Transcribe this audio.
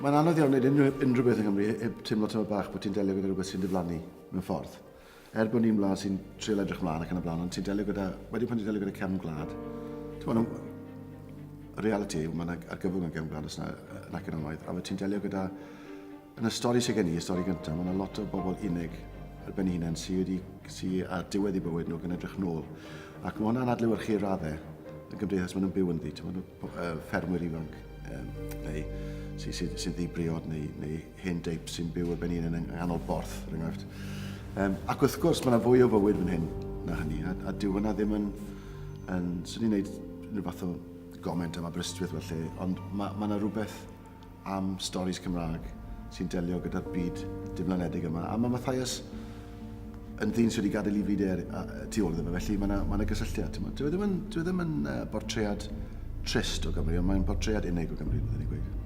Mae'n anodd iawn wneud unrhyw, unrhyw beth yng Nghymru heb teimlo tyma bach bod ti'n delio gyda rhywbeth sy'n diflannu mewn ffordd. Er bod ni'n wlad sy'n trial edrych mlaen ac yn y blaen, ond ti'n delio gyda, wedyn pan ti'n delio gyda cefn gwlad, ti'n meddwl, y reality yw, mae'n argyfwng yn gefn gwlad os na, yn economaidd, a ti'n delio gyda, yn y stori sydd gen i, y stori gyntaf, mae yna lot o bobl unig ar ben eu hunain sydd wedi, sy ar diwedd eu bywyd nhw ac yn edrych nôl. Ac mae hwnna'n adlewyrchu raddau y gymdeithas maen nhw'n byw ynddi. Ti'n meddwl, ffermwyr ifanc, um, neu sy'n sy, sy ddi-briod, neu, neu hen deip sy'n byw ar ben eu hunain yng nghanol borth, er enghraifft. Um, ac wrth gwrs, mae yna fwy o fywyd fan hyn na hynny, a, a dyw hwnna ddim yn... yn swn i'n neud rhyw fath o goment am Aberystwyth felly, ond mae ma yna rhywbeth am storis Cymraeg sy'n delio gyda'r byd diflanedig yma. A mae Mathias yn ddyn sydd wedi gadael i fyd e tu ôl iddo fe, felly mae yna ma gysylltiad. Dyw e ddim yn, dyw e ddim yn uh, bortread trist o Gymru, ond mae'n bortread unig o Gymru, byddwn i'n gweud.